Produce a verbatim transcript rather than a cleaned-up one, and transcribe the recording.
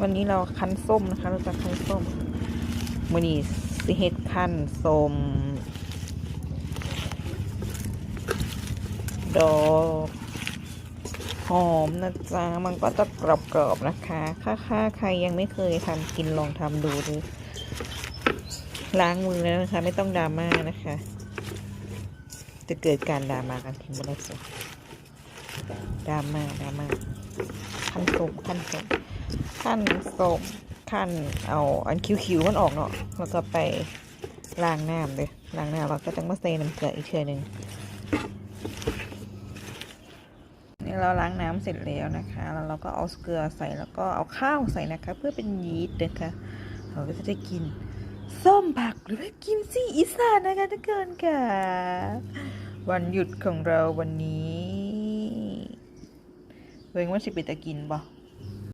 วันนี้เราคั้นส้มนะคะ เราจะคั้นส้ม มื้อนี้สิเฮ็ดคั้นส้ม ดอกหอมนะจ๊ะ มันก็จะกรอบๆนะคะ ถ้าถ้าใครยังไม่เคยทำกินลองทำดูดู ล้างมือแล้วนะคะ ไม่ต้องดราม่านะคะ จะเกิดการดราม่ากันเห็นบ่ได้สิ ดราม่า ดราม่า คั้นส้ม คั้นส้ม คั้นส้ม คั้นเอาอันคิวๆมันออกเนาะ แล้วก็ไปล้างน้ำเลย ล้างน้ำแล้วก็จั่งมาใส่น้ำเกลืออีกเทื่อหนึ่ง นี่เราล้างน้ำเสร็จแล้วนะคะ แล้วเราก็เอาเกลือใส่ แล้วก็เอาข้าวใส่นะคะ เพื่อเป็นยีสต์นะคะ เราก็จะได้กินส้มผักหรือว่ากิมจิอีสานนะคะทุกคนค่ะ วันหยุดของเราวันนี้ เบิ่งว่าสิเป็นตากินบ่